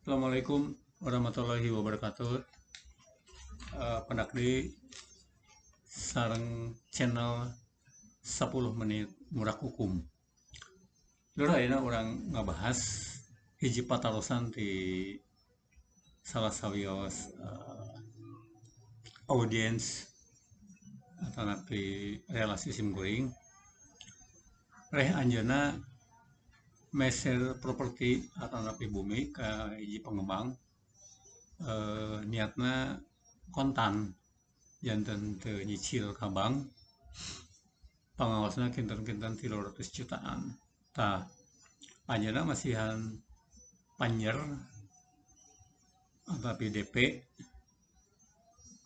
Assalamualaikum warahmatullahi wabarakatuh. Pendak deui sareng channel 10 menit Murak Hukum. Lur, ayeuna urang ngabahas hiji patarosan ti salah sawios audiens atanapi relasi simkuring. Reh anjeunna meser properti atanapi bumi ka hiji pengembang, niatna kontan janten teu nyicil ka bank, pangawasna kinten-kinten 300 jutaan. Tah, anjeunna masihan panjer atapi DP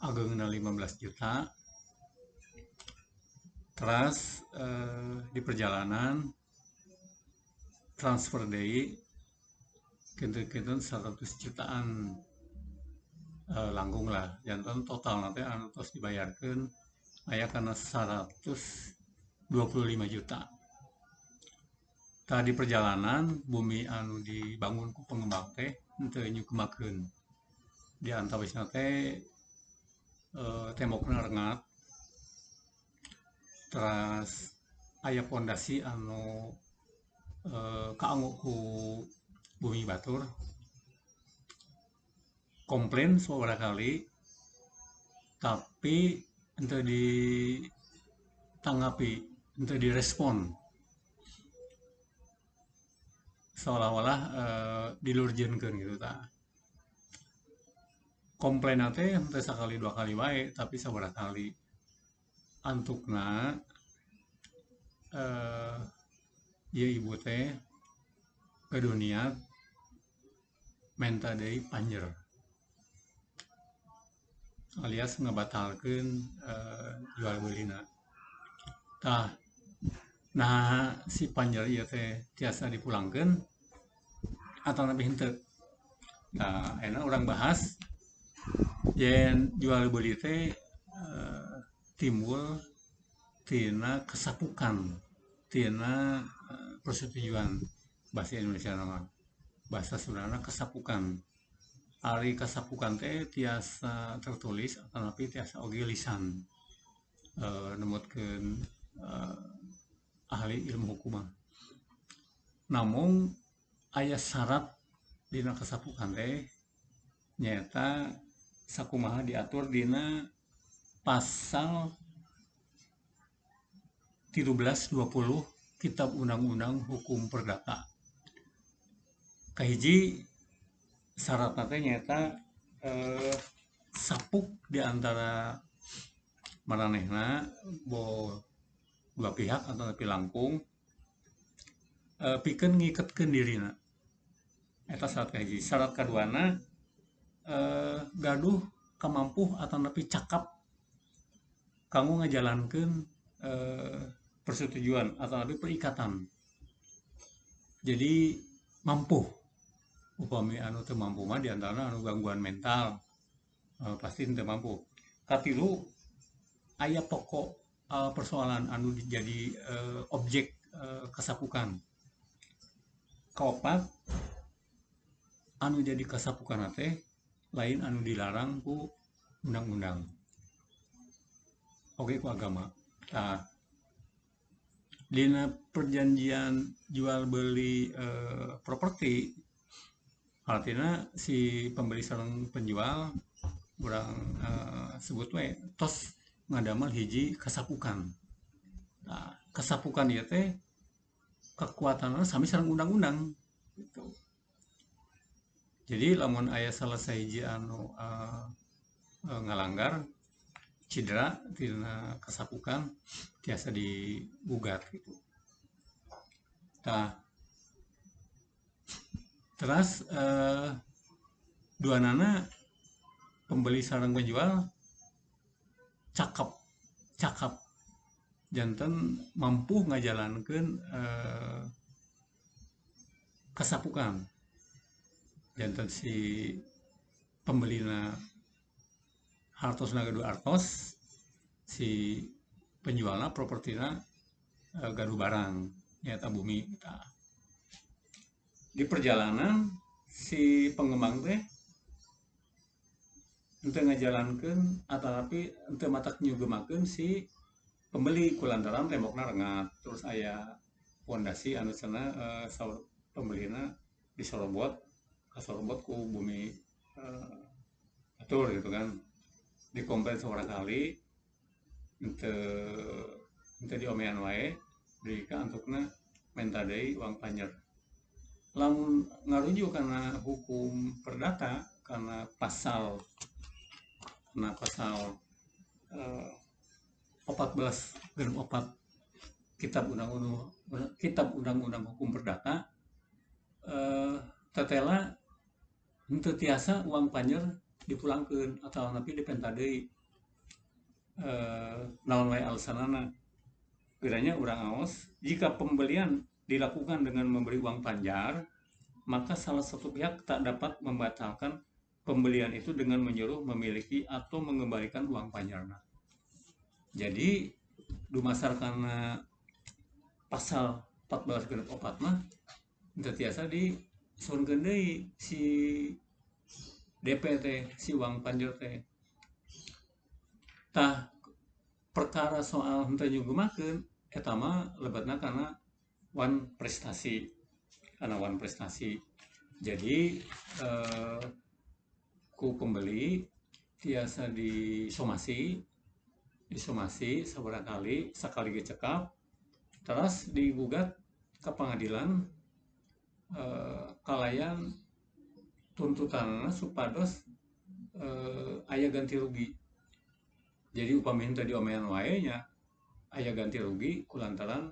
ageungna 15 juta. Teras di perjalanan transfer deui kinten-kinten 100 jutaan, langkung lah, janten total nanti anu tos dibayarkeun aya kana 125 juta. Tah, di perjalanan bumi anu dibangun ku pengembang teh henteu nyukemakeun, di antawisna teh tembokna rengat, teras aya pondasi anu kaanggo ku bumi batur. Komplain sababaraha kali tapi henteu ditanggapi, henteu direspon, seolah-olah dilurjenkeun gitu. Tah, komplain teh henteu sakali dua kali wae, tapi sabaraha kali. Antukna ieu ibu teh gaduh niat menta deui panjer alias ngabatalkeun jual beulina. Tah, nah si panjer ieu teh tiasa dipulangkeun atanapi henteu? Tah, ayeuna urang bahas yen jual beuli teh timbul tina kesapukan, tina persetujuan. Bahasa Indonesia nama bahasa Sundana kesapukan. Ari kasapukan teh tiasa tertulis atanapi tiasa oge lisan, nemutkeun ahli ilmu hukum. Namung aya syarat dina kasapukan teh, nyaeta sakumaha diatur dina pasal 1320 Kitab Undang-Undang Hukum Perdata. Kahiji syaratna teh nyaeta sapuk di antara maranehna, boh dua pihak atau lebih langkung, pikeun ngiketkeun dirina. Eta syarat kahiji. Syarat kaduana, gaduh kamampuh atanapi cakap kanggo ngajalankeun persetujuan atanapi perikatan. Jadi mampu. Upami anu teu mampu mah diantara anu gangguan mental, pasti teu mampu. Katilu, aya pokok persoalan anu jadi objek kasapukan. Kaopat, anu jadi kasapukan teh lain anu dilarang ku undang-undang oge ku agama. Tah, dina perjanjian jual beli properti, artinya si pembeli sareng penjual, urang sebut we tos ngadamel hiji kasapukan. Nah, kasapukan ieu teh kekuatanna sami sareng undang-undang gitu. Jadi lamun aya salah sahiji anu ngalanggar, cedera tina kasapukan, tiasa digugat gitu. Tah, teras duanana pembeli sareng penjual cakep cakap, janten mampu ngajalankeun kasapukan. Janten si pembelina hartosna gaduh artos, si penjualna propertina gaduh barang, nyaeta bumi. Tah, di perjalanan Si pengembang teh henteu ngajalankeun atanapi henteu matak nyugemakeun si pembeli kulantaran tembokna rengat, terus aya pondasi anu cenah saur pembelina disorobot, kasorobot ku bumi atur gitu kan. Dikomplain sabaraha kali henteu diomean wae, deui ka antukna menta deui uang panjer. Lamun ngarujuk kana hukum perdata kana pasal 14 genep 4 Kitab Undang-Undang Hukum Perdata, tetela henteu tiasa uang panjer dipulangkeun atau napi dipenta deui. Naon wae alasanana? Kiranya urang aos, jika pembelian dilakukan dengan memberi uang panjar, maka salah satu pihak tak dapat membatalkan pembelian itu dengan menyuruh memiliki atau mengembalikan uang panjarna. Jadi dumasar karena pasal 14 genep 4 mah henteu tiasa disuhunkeun deui si DP teh, si uang panjer teh. Tah perkara soal henteu nyugemakeun eta mah lebetna kana wan prestasi, kana wan prestasi. Jadi ku pembeli tiasa disomasi sabaraha kali, sakali ge cekap, terus digugat ke pengadilan kalayan tuntutanna supados aya ganti rugi. Jadi upami henteu diomean wae nya aya ganti rugi kulantaran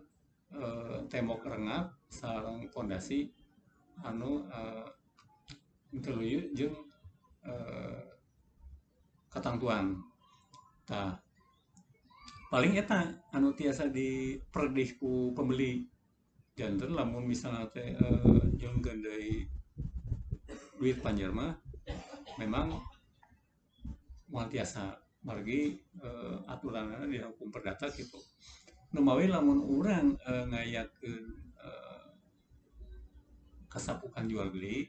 tembok rengat sareng pondasi anu henteu luyu jeung katangtuan. Tah paling eta anu tiasa diperdih ku pembeli. Janten lamun misalna teh nyungkeun deui duit panjer mah memang moal tiasa margi aturanna di hukum perdata gitu. Numawi lamun urang ngayakeun kasapukan jual beli,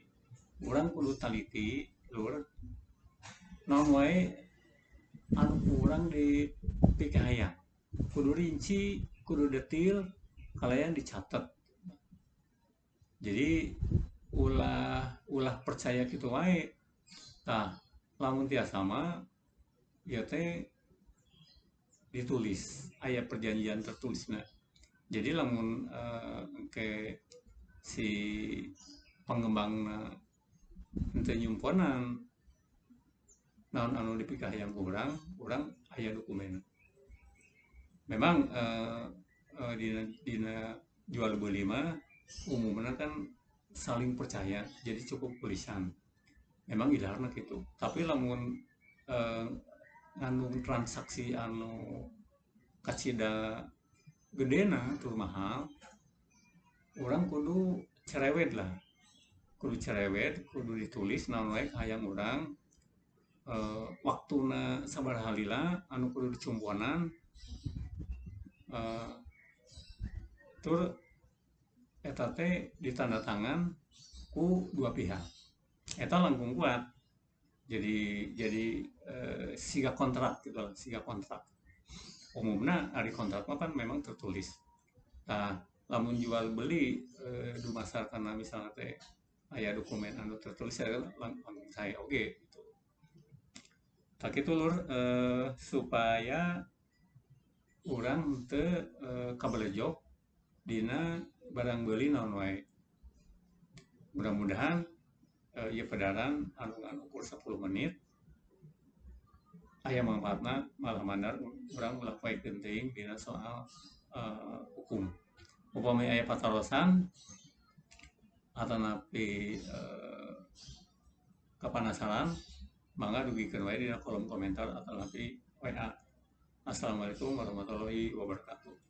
urang kudu taliti lur naon wae anu urang dipikahayang, kudu rinci, kudu detail, kalayan dicatat. Jadi ulah percaya kitu wae. Tah lamun tiasa mah ieu teh ditulis, aya perjanjian tertulisna. Jadi lamun engke si pengembangna henteu nyumponan naon anu dipikahayang ku urang, urang aya dokumen. Memang dina jual beli mah umumna kan saling percaya, jadi cukup tulisan. Memang idaharna kitu. Tapi lamun ngandung transaksi anu kacida gedena tur mahal, urang kudu cerewet lah. Kudu cerewet, kudu ditulis naon wae hayang urang, waktuna sabaraha lila anu kudu dicumponan, tur eta teh ditanda tangan ku dua pihak. Eta langkung kuat. Jadi siga kontrak gitu lah, siga kontrak. Umumna ari kontrak mah kan memang tertulis. Tah lamun jual beli dumasar kana misalna teh aya dokumen anu tertulis ya langkung sae oge gitu. Tah kitu lur, supaya urang teu kabelejog dina barang beuli naon wae. Mudah-mudahan ieu pedaran anu ngan ukur 10 menit aya manfaatna, malah mandar urang ulah poekeun teuing dina soal hukum. Upami aya patarosan atanapi kapanasaran, mangga dugikeun wae dina kolom komentar atanapi WA. Assalamualaikum warahmatullahi wabarakatuh.